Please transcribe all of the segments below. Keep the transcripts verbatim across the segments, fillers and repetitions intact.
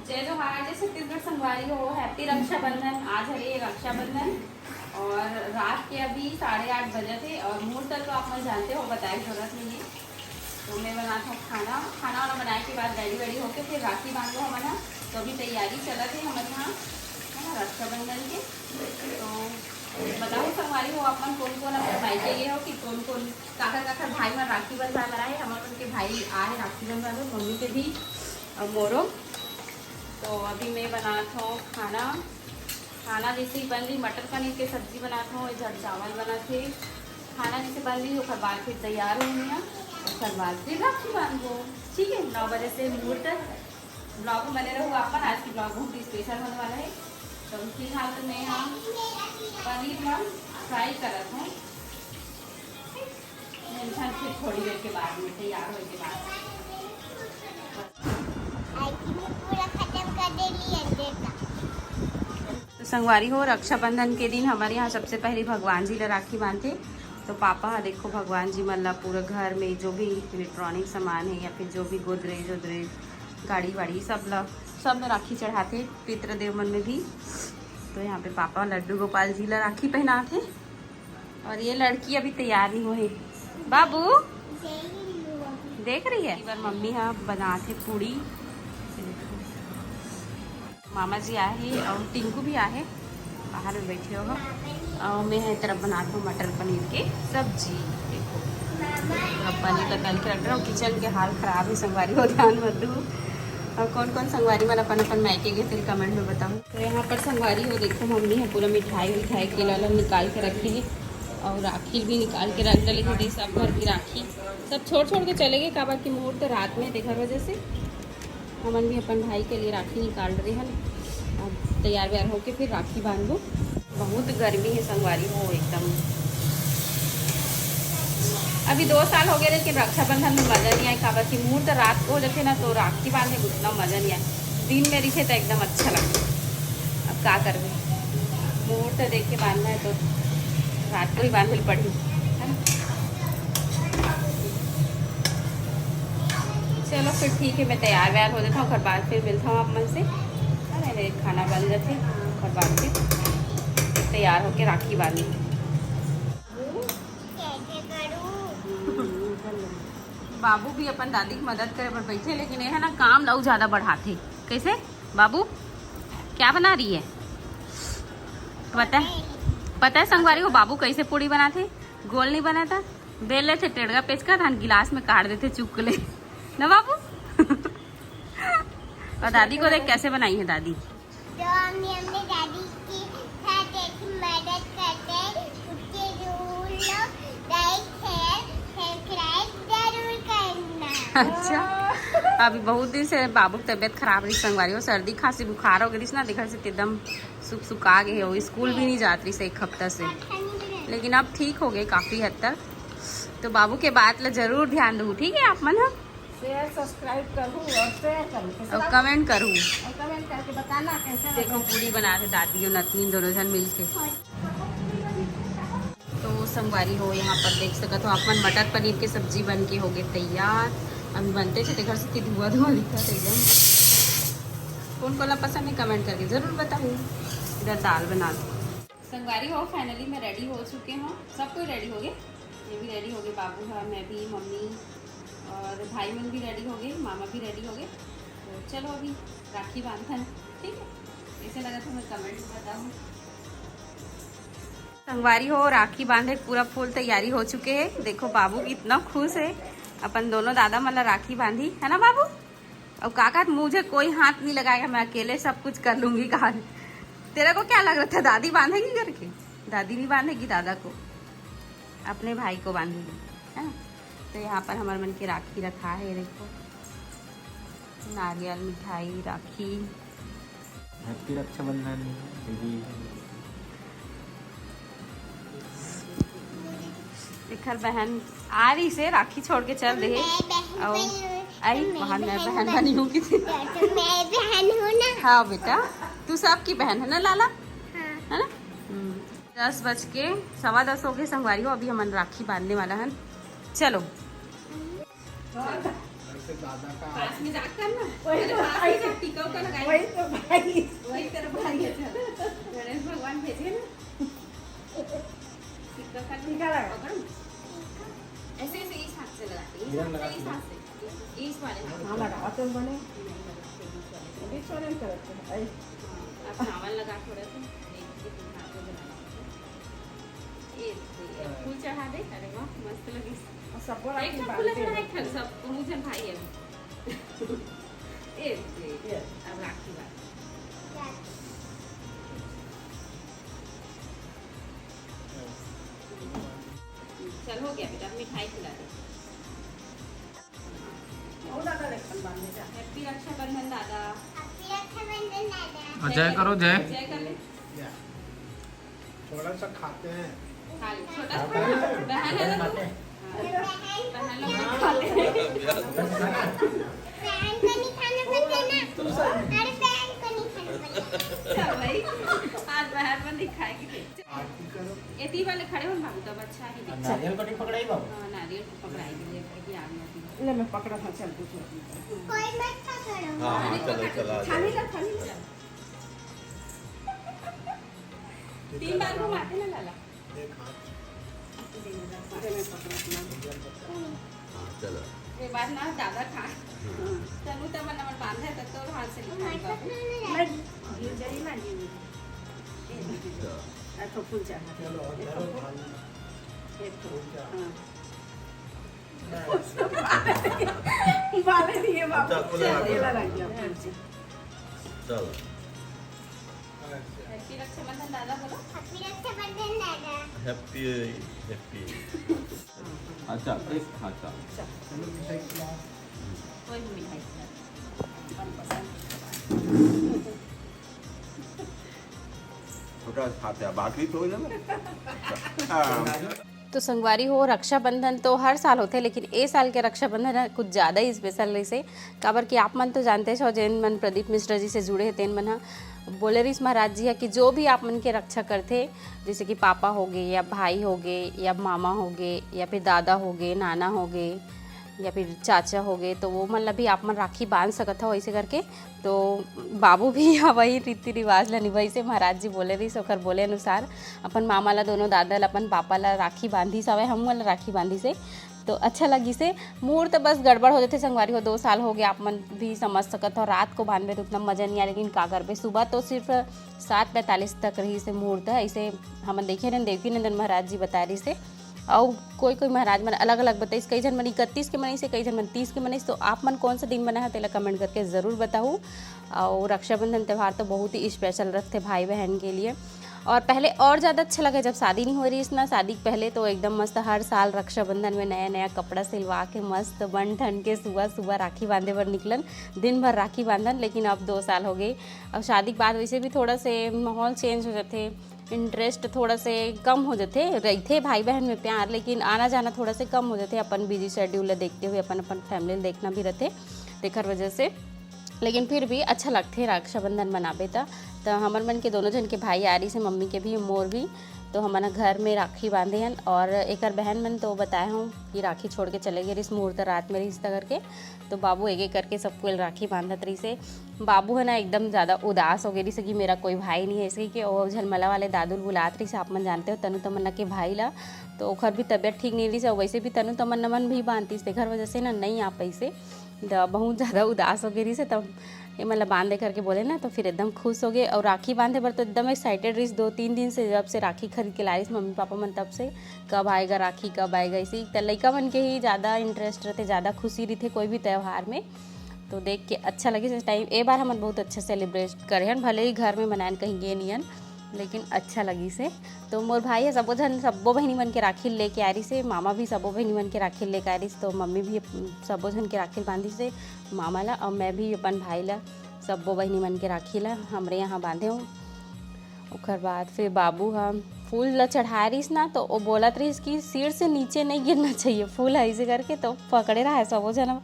जय जोहार, जय छत्तीसगढ़ संगवारी हो। हैप्पी रक्षाबंधन। आज हरे रक्षाबंधन और रात के अभी साढ़े आठ बजे थे और मुहूर्त तो आप मन जानते हो, बताए के जरूरत नहीं है। तो मैं बनात हूँ खाना, खाना वाना बनाए के बाद रेडी वेडी होके फिर राखी बांधो हमन ह। तो अभी तैयारी चलत है हमन यहाँ, है ना, रक्षाबंधन के। तो बताओ संगवारी हो, आप मन कौन कौन अपन मायके गए हो कि कौन कौन काकर काकर भाई मन राखी बंधवाए बर आए। हमर मन के भाई आए राखी बंधवाए बर, मम्मी के भी और मोरो। तो अभी मैं बनात हूँ खाना। खाना जैसे ही बन रही, मटर पनीर के सब्जी बनात हूँ, इधर चावल बनत हे। खाना जैसे बन रही, ओकर बाद फिर तैयार होनी है, ओकर बाद फिर राखी बांधबो। ठीक है, नौ बजे से मुहूर्त। ब्लॉग में बने रहो आप मन, आज की ब्लॉग बहुत ही स्पेशल होने वाला है। तो फिलहाल तो मैं यहाँ पनीर ला फ्राई करत हूँ। टेंशन फिर थोड़ी देर के बाद में, तैयार होए के बाद। पूरा खत्म कर देली अंडे का। तो संगवारी हो, रक्षाबंधन के दिन हमारे यहाँ सबसे पहले भगवान जी ला राखी बांधथे। तो पापा ह देखो, भगवान जी मन ला पूरा घर में जो भी इलेक्ट्रॉनिक सामान है या फिर जो भी गोदरेज वोदरेज, गाड़ी वाड़ी, सब ला, सब में राखी चढ़ाथे, पितृदेव मन में भी। तो यहाँ पे पापा लड्डू गोपाल जी ला राखी पहनाथे। और ये लड़की अभी तैयार नहीं हुई। बाबू देख रही है। एक बार मम्मी हाँ बनाथे पूड़ी। मामा जी आए हैं और टिंकू भी आए हैं, बाहर में बैठे होगा। और मैं है तरफ बनात हूँ मटर पनीर के सब्जी। देखो, अब पनीर ला तल के रख रहा हूँ। किचन के हाल खराब है संगवारी हो, ध्यान मत दू। और कौन कौन संगवारी मन अपन अपन मायके गए, फिर कमेंट में बताओ। तो यहाँ पर संगवारी हो, देखो मम्मी है पूरा मिठाई विठाई के लाला निकाल के रखे है और राखी भी निकाल के रख डाले है। सब घर की राखी सब छोड़ छोड़ के चले गए, काबर कि मुहूर्त रात में, तेखर वजह से हमन भी अपन भाई के लिए राखी निकाल रहे हैं। अब तैयार व्यार होके फिर राखी बांधबो। बहुत गर्मी है संगवारी हो एकदम। अभी दो साल हो गए, लेकिन रक्षाबंधन में मजा नहीं आए, काबर कि मुहूर्त रात को हो जाते ना, तो राखी बांधे में उतना मजा नहीं आए। दिन में रहिथे तो एकदम अच्छा लगता। अब का करबे, मुहूर्त देख के बांधना है तो रात को ही बांधे पड़ी, है ना? चलो फिर ठीक है, मैं तैयार व्यार हो जाता हूँ, ओकर बाद फिर मिलता हूँ आप मन से। अरे, मेरे खाना बन जाते, ओकर बाद फिर तैयार होके राखी बांधी। बाबू भी अपन दादी की मदद करे बर बैठे, लेकिन ये है ना, काम ला अउ ज्यादा बढ़ाथे। कैसे बाबू, क्या बना रही है? पता है, पता है संगवारी हो, बाबू कैसे पूड़ी बनाथे? गोल नहीं बनाता, बेल लेथे टेढ़ा पेचका, धान गिलास में काट देथे चुकले ना बाबू। और दादी को देख कैसे बनाई है दादी। तो हमने हमने दादी की साथ एक मदद करते हैं, उसके जरूर लोग लाइक, शेयर, सब्सक्राइब जरूर करना। अच्छा, अभी बहुत दिन से बाबू की तबीयत खराब रही संगवारी हो, सर्दी खांसी बुखार हो गई ना, देखा से एकदम सुख सुखा गए हो, स्कूल भी नहीं जात रही से एक हफ्ता से, लेकिन अब ठीक हो गए काफ़ी हद तक। तो बाबू के बात ला जरूर ध्यान दू, ठीक है आप मन ह? शेयर, सब्सक्राइब करू और शेयर करू, कैसे और लगा? कमेंट करू। और कमेंट करके बताना कैसे लगा। देखो, पूड़ी बनाथे दादी और नतनी दोनों जन मिलके। तो संगवारी हो, यहाँ पर देख सकत हो आप मन, मटर पनीर के सब्जी बन के हो गए तैयार। अभी बनते थे, तेखर से धुआं धुआं दिखत हे एकदम। कौन कोला पसंद है, कमेंट करके जरूर बताओ। इधर दाल बना दो। संगवारी हो, फाइनली मैं रेडी हो चुके हूँ, सब कोई रेडी हो गए। ये भी रेडी हो गए, बाबू है, मैं भी, मम्मी और भाई मन भी रेडी हो गए, मामा भी रेडी हो गए। तो चलो अभी राखी बांधन, ठीक है? कैसे लगा तुम्हें, कमेंट में बताओ। संगवारी हो, राखी बांधे के पूरा फुल तैयारी हो चुके है। देखो बाबू इतना खुश है, अपन दोनों दादा मन ला राखी बांधी है ना बाबू? और का कहत, मुझे कोई हाथ नहीं लगाएगा, मैं अकेले सब कुछ कर लूंगी कहा। तेरे को क्या लग रहा था दादी बांधेगी करके? दादी नहीं बांधेगी दादा को, अपने भाई को बांधेगी, है ना? तो यहाँ पर हमारे मन की राखी रखा है, देखो, नारियल, मिठाई, राखी। हैप्पी रक्षाबंधन दीदी। एखर बहन आ रही से राखी छोड़ के चल रही। मैं बहन और बनी हूँ। आई तो मैं वहाँ मैं बहन बहन बनी हूँ कि थी। तो मैं बहन हूँ ना। हाँ बेटा, तू सबकी बहन है ना लाला? हाँ। है ना? हम्म। दस बज के सवा दस हो गए संगवारी हो, अभी हमन राखी बांधने वाला है। चलो। दादा का पास में जाकर ना, वही अरे तो पास भाई। में जाकर टिका उका लगाई। वही तो भाई। वही तरह भाई है, चल। गणेश भगवान भेजे ना। टिका का टीका लगा। पकड़ो। ऐसे ऐसे इस हाथ से लगाते हैं, इस इधर हाथ लगा से, इस दो। हाथ से। इस वाले हाथ हाँ, लगा तो बने। नहीं, नहीं, नहीं, नहीं, नहीं। बीच वाले में करते हैं। ऐ, हाँ, अब चावल लगा थोड़ा सा, देख के फिर हाथ में बनाना है। ये, ये फूल चढ़ा दे। अरे वाह, मस्त लगी। और सबको राखी एक फूल बांधते चढ़ा, हैं। एक फल, सब बहुत जन भाई है। ये, ये, ये। अब राखी बांध। चल, हो गया बेटा, अब मिठाई खिला दे। बहुत ज्यादा रखन बांधे जा। Happy रक्षाबंधन दादा। Happy रक्षाबंधन दादा। और जय करो, जय। जय कर ले। या, थोड़ा सा खाते हैं। खा ले, छोटा सा बहन है ना तू? हाँ। बहन लोग भी खा ले। बहन को नहीं खाना पड़ता ना। अरे बहन को नहीं खाना पड़ता। चल भाई, आज बहन मन नहीं खाएगी। आरती करो। ये ती वाले खड़े हो ना बाबू, तब अच्छा ही दिखता। नारियल को नहीं पकड़ाई बाबू? हाँ, नारियल को पकड़ाई के लिए ये आ गया थी। ले मैं पकड़ा था, चल तू छोड़। कोई मत पकड़ो। हाँ, हाँ, चलो, चला जाए। छानी ला, छानी ला। तीन बार घुमाते ना लाला। देख हाथ। ले मैं पकड़ा अपना। हाँ, चलो। ये बार ना दादा खा। तनु तब मन मन बांधे तब तो हाथ से निकाल बाबू। मैं गिर जाई ना, गिर। अच्छा। आ तो फूल चढ़ा। चलो, और धरो थाली। एक तो, फूल चढ़ा। हाँ। बाले नहीं है बाबू। अच्छा, फूल लगा दिया। फूल लगा दिया, फूल से। चलो। अच्छा। Happy रक्षाबंधन दादा बोलो। Happy रक्षाबंधन दादा। Happy, happy। अच्छा, एक, हाँ, चलो। चलो, मिठाई खिलाओ। कोई भी मिठाई खिला दो। छोटा खाते हैं, बाकी तो हो जाना। हाँ। तो संगवारी हो, रक्षाबंधन तो हर साल होथे, लेकिन ए साल के रक्षाबंधन ह कुछ ज़्यादा ही स्पेशल रहिसे, काबर कि आप मन तो जानते हो, जेन मन प्रदीप मिश्रा जी से जुड़े हे, तेन मन ह बोले रहिस महाराज जी ह कि जो भी आप मन के रक्षा करथे, जैसे कि पापा हो गए या भाई हो गए या मामा हो गए या फिर दादा हो गए, नाना हो गए या फिर चाचा हो गए, तो वो मन ला भी आप मन राखी बांध सकत हो ऐसे करके। तो बाबू भी ह वही रीति रिवाज ला निभाइसे, महाराज जी बोले रहिस, ओकर बोले अनुसार अपन मामा ला, दोनों दादा ला, अपन पापा ला राखी बांधिस हवय, हम ला राखी बांधिस हे। तो अच्छा लगिस हे। मुहूर्त बस गड़बड़ हो जाथे संगवारी हो, दो साल हो गए, आप मन भी समझ सकत हो, रात को बांधबे तो उतना मजा नहीं आए, लेकिन का करबे, सुबह तो सिर्फ सात पैंतालीस तक रहिस हे मुहूर्त, ऐसे हमन देखे रहन, देवकी नंदन महाराज जी बता रहिस हे। अउ कोई कोई महाराज मन अलग अलग बताइस, कई झन मन इकतीस के मनइस हे, कई झन मन तीस के मनइस। तो आप मन कौन सा दिन मना है, तेला कमेंट करके ज़रूर बताहू। अउ रक्षाबंधन त्यौहार तो बहुत ही स्पेशल रखथे भाई बहन के लिए। और पहले और ज़्यादा अच्छा लगे जब शादी नहीं हो रहिस ना, शादी के पहले तो एकदम मस्त हर साल रक्षाबंधन में नया नया कपड़ा सिलवा के मस्त बन ठन के सुबह सुबह राखी बांधे बर निकलन, दिन भर राखी बांधन। लेकिन अब दो साल हो गए, अब शादी के बाद वैसे भी थोड़ा से माहौल चेंज हो जाथे, इंटरेस्ट थोड़ा से कम हो जाथे, रहिथे भाई बहन में प्यार, लेकिन आना जाना थोड़ा से कम हो जाथे, अपन बिजी शेड्यूल ला देखते हुए, अपन अपन फैमिली ला देखना भी रहिथे, तेखर वजह से। लेकिन फिर भी अच्छा लगथे रक्षाबंधन मनाबे त। त हमर मन के दोनों झन के भाई आ रहिस हे, मम्मी के भी, मोर भी, तो हमन ह घर में राखी बांधे हन। और एकर बहन मन तो बताए हूँ कि राखी छोड़ के चले गए रहिस, मुहूर्त रात में रहिस त करके। तो बाबू एक एक करके सबको राखी बांधत रहिस हे। बाबू है ना एकदम ज़्यादा उदास हो गए रहिस कि मेरा कोई भाई नहीं है, इसके कि वो झलमला वाले दादू ल बुलात रहिस, आप मन जानते हो तनु तमन्ना के भाई ला। तो ओखर भी तबीयत ठीक नहीं रहिस, और वैसे भी तनु तमन्ना मन भी बांधतिस, तेखर वजह से ना नहीं आ पाइस हे। त बहुत ज़्यादा उदास हो गए रहिस हे, तब ये मतलब बांधे करके बोले ना, तो फिर एकदम खुश हो गए। और राखी बांधे बर तो एकदम एक्साइटेड रहिस, दो तीन दिन से, जब से राखी खरीद के ला रहिस मम्मी पापा मन, तब से कब आएगा राखी, कब आएगा, इसी त लइका मन के ही ज़्यादा इंटरेस्ट रहिथे, ज़्यादा खुशी रहिथे कोई भी त्यौहार में। तो देख के अच्छा लगिस इस टाइम। ए बार हमन बहुत अच्छा सेलिब्रेट करे हन, भले ही घर में मनायन, कहीं गे नियन, लेकिन अच्छा लगिस हे। तो मोर भाई ह सबो झन, सब्बो बहिनी मन के राखी लेके आ रहिस हे, मामा भी सबो बहिनी मन के राखी लेके आ रहिस, तो मम्मी भी सबो झन के राखी बांधिस हे मामा ला, और मैं भी अपन भाई ला, सब्बो बहिनी मन के राखी ला हमरे यहाँ बांधे हूँ। ओकर बाद फिर बाबू ह फूल ला चढ़ाए रहिस ना, तो वो बोलत रहिस कि सिर से नीचे नहीं गिरना चाहिए फूल, ऐसे करके तो पकड़े रहा है सबो झन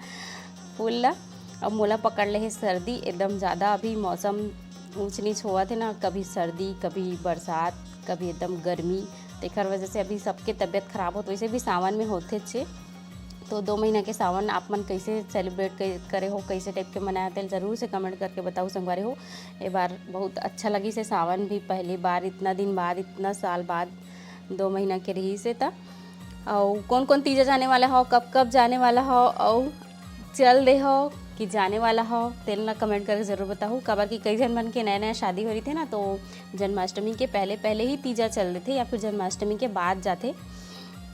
फूल ला। अब मोला पकड़ ले हे सर्दी एकदम ज़्यादा, अभी मौसम ऊंच नीच होवत हे ना, कभी सर्दी, कभी बरसात, कभी एकदम गर्मी, तेखर वजह से अभी सबके तबीयत खराब होत, वैसे भी सावन में होथे छे। तो दो महीना के सावन आप मन कैसे सेलिब्रेट करे हो, कैसे टाइप के मनाया, तेल जरूर से कमेंट करके बताओ संगवारी हो। ये बार बहुत अच्छा लगिस हे सावन भी, पहली बार इतना दिन बाद, इतना साल बाद दो महीना के रहिस हे त। अउ कौन कौन तीजा जाने वाला हो, कब कब जाने वाला हो, अउ चल दे हो कि जाने वाला हो, तेल ला कमेंट करके जरूर बताहू। काबर कि कई झन मन के नया नया शादी हो रही थे ना, तो जन्माष्टमी के पहले पहले ही तीजा चल देथे या फिर जन्माष्टमी के बाद जाथे।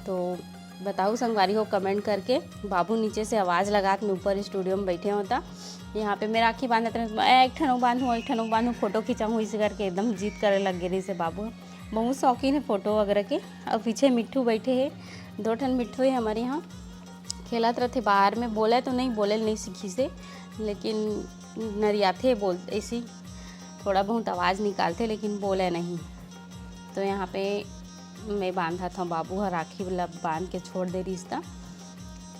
तो बताओ संगवारी हो कमेंट करके। बाबू नीचे से आवाज़ लगात मैं ऊपर स्टूडियो में बैठे होता। यहाँ पे मैं राखी बांधत रहे, "ए, एक ठन बांधू, एक ठन बांधू, फोटो खिंचाऊँ," इसे करके एकदम जिद करे लग गए रहिस हे बाबू। बहुत शौकीन है फोटो वगैरह के। और पीछे मिट्ठू बैठे है, दो ठन मिट्ठू है हमारे यहाँ, खेलत रहते बाहर में। बोले तो नहीं, बोले नहीं सीखी से, लेकिन नरियाथे बोल ऐसी थोड़ा बहुत आवाज़ निकालथे, लेकिन बोले नहीं। तो यहाँ पे मैं बांधत हूँ, बाबू ह राखी वाला बांध के छोड़ दे रहिस त।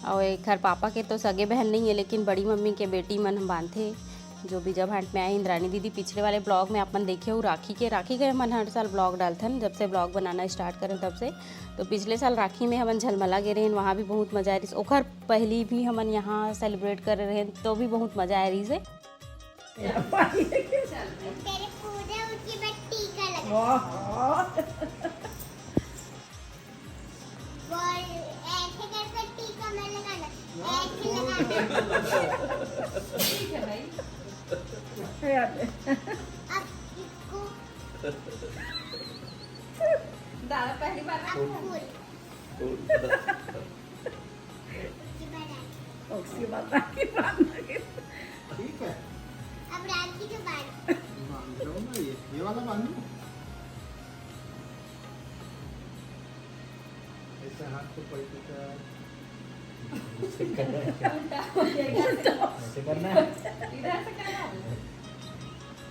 और एकर पापा के तो सगे बहन नहीं है, लेकिन बड़ी मम्मी के बेटी मन ह बांधथे, जो बीजा भांट में आए। इंद्रानी दीदी पिछले वाले ब्लॉग में अपन देखे हो राखी के, राखी के हमन हर साल ब्लॉग डालथन, जब से ब्लॉग बनाना स्टार्ट करें तब से। तो पिछले साल राखी में हमन झलमला गे रहेन, वहाँ भी बहुत मजा आए रहिस। ओकर पहली भी हमन यहाँ सेलिब्रेट करे रहेन, तो भी बहुत मजा आए रहिस हे। तेरे पूरे उसकी बस टीका लगा। वाह। बोल, ऐसे करके टीका मैं लगाना, ऐसे लगाना। ठीक है भाई। अब इसको दादा पहली बार अब फूल। उसके बाद राखी बांधना के। ठीक है। अब राखी के बाद बांध दो ना, ये, ये वाला बांधो। ऐसे हाथ को पलटी कर। ऐसे करना है। इधर से करना है।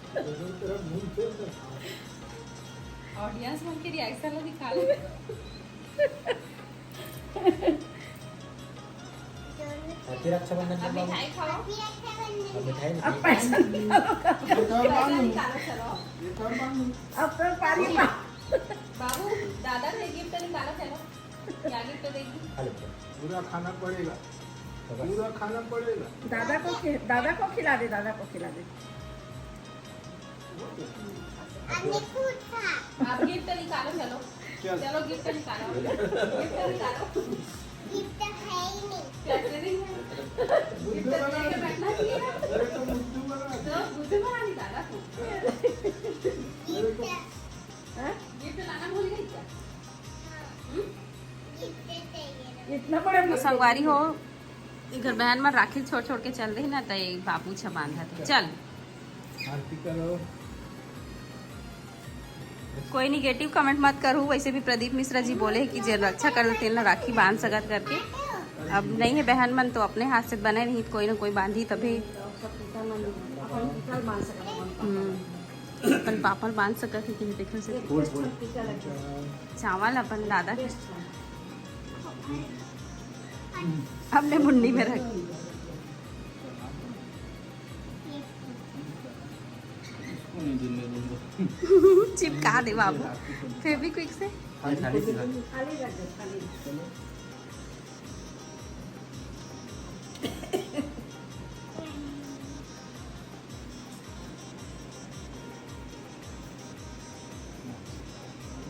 जरूर तेरा मुंह पे उधर। ऑडियंस मन के रिएक्शन ला निकालो। हैप्पी रक्षाबंधन। अब मिठाई खाओ। अब मिठाई अब पैसा निकालो। पैसा निकालो, चलो। अब तो पारी बाबू, दादा से गिफ्ट निकालो, चलो। क्या गिफ्ट देगी? पूरा खाना पड़ेगा, तो बस। पूरा खाना पड़ेगा। दादा को खि-, दादा को खिला दे, दादा को खिला दे। आप गिफ्ट निकालो, चलो। चलो, गिफ्ट निकालो। गिफ्ट निकालो। गिफ्ट है ही नहीं। कैसे नहीं है? गिफ्ट लेके बैठना चाहिए ना। तो बुद्धू बना निकाला तू। गिफ्ट। हाँ? गिफ्ट लाना भूल गई क्या? हम्म? इतना बड़ा तो संगवारी हो, इधर बहन मन राखी छोड़ छोड़ के चल रही ना, तो ये बाबू छा बांधा था। चल। आरती करो। कोई निगेटिव कमेंट मत करू। वैसे भी प्रदीप मिश्रा जी बोले कि जे रक्षा कर तेन ला राखी बांध सकत करके। अब नहीं है बहन मन, तो अपने हाथ से बने नहीं, कोई ना कोई बांधी तभी। हम्म। अपन पापा ल बांध सकत हे कि नहीं, देखो से। चावल अपन दादा के अपने मुंडी में रख। चिपका दे बाबू फेविक्विक से।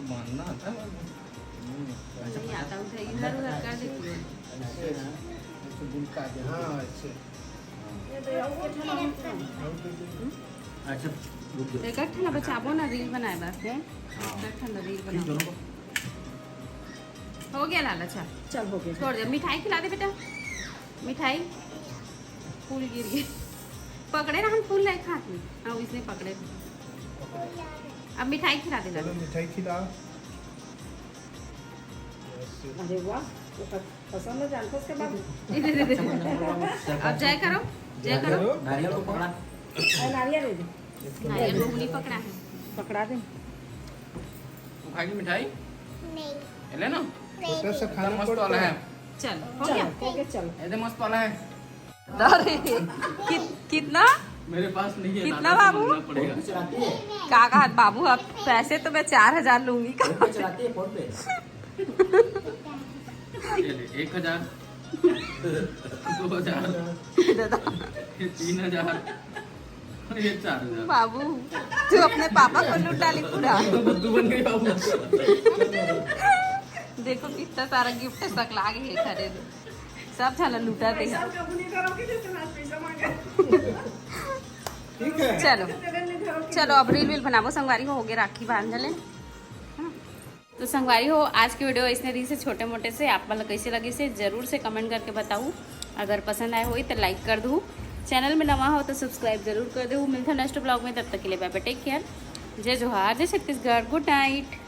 मानना आता है। नहीं आता, उधर इधर उधर कर देती है। अच्छा, बुलका दे। हाँ, अच्छे। अच्छा, रुक जाओ। एक ठन बचाबो ना, रील बनाए बर। हैं? हाँ। एक ठन रील बनाओ। हो गया लाला, चल। चल, हो गया। छोड़ दे, मिठाई खिला दे बेटा। मिठाई। फूल गिर गए। पकड़े रहन फूल लाए हाथ में। हाँ, इसने पकड़े। अब मिठाई खिला दे लाला। मिठाई खिला। अरे वाह, वो पसंद है जानते उसके बाद। अब जय करो, जय करो। नारियल को पकड़ा। अरे नारियल दे दे। नारियल को उंगली पकड़ा है। पकड़ा दे। तू खाएगी मिठाई? नहीं। ले ना। छोटा सा खाना मस्त वाला है। चल, हो गया। हो गया, चल। एकदम मस्त वाला है। अरे, कि-, कितना? मेरे पास नहीं है, कितना बाबू? मांगना पड़ेगा। का कहा बाबू, अब पैसे तो मैं चार हजार लूंगी का। चलाती है फोन पे। ये ले, एक हजार। दो हजार, दादा, ये तीन हजार, ये चार हजार। बाबू, तू अपने पापा को लूट डाली पूरा। बुद्धू बन गई बाबू। देखो कितना सारा गिफ्ट सकला गे हे घरे दे, सब झन लूटा दे। ठीक है। चलो, चलो, अब रील वील बनाबो संगवारी हो, हो गए राखी बांध ले। तो संगवारी हो, आज के वीडियो इसने रही से छोटे मोटे से। आप मन ला कैसे लगी से जरूर से कमेंट करके बताऊ। अगर पसंद आए होई तो लाइक कर दू, चैनल में नवा हो तो सब्सक्राइब जरूर कर दू। मिलता नेक्स्ट ब्लॉग में, तब तक के लिए बाय बाय, टेक केयर, जय जोहार, जय छत्तीसगढ़, गुड नाइट।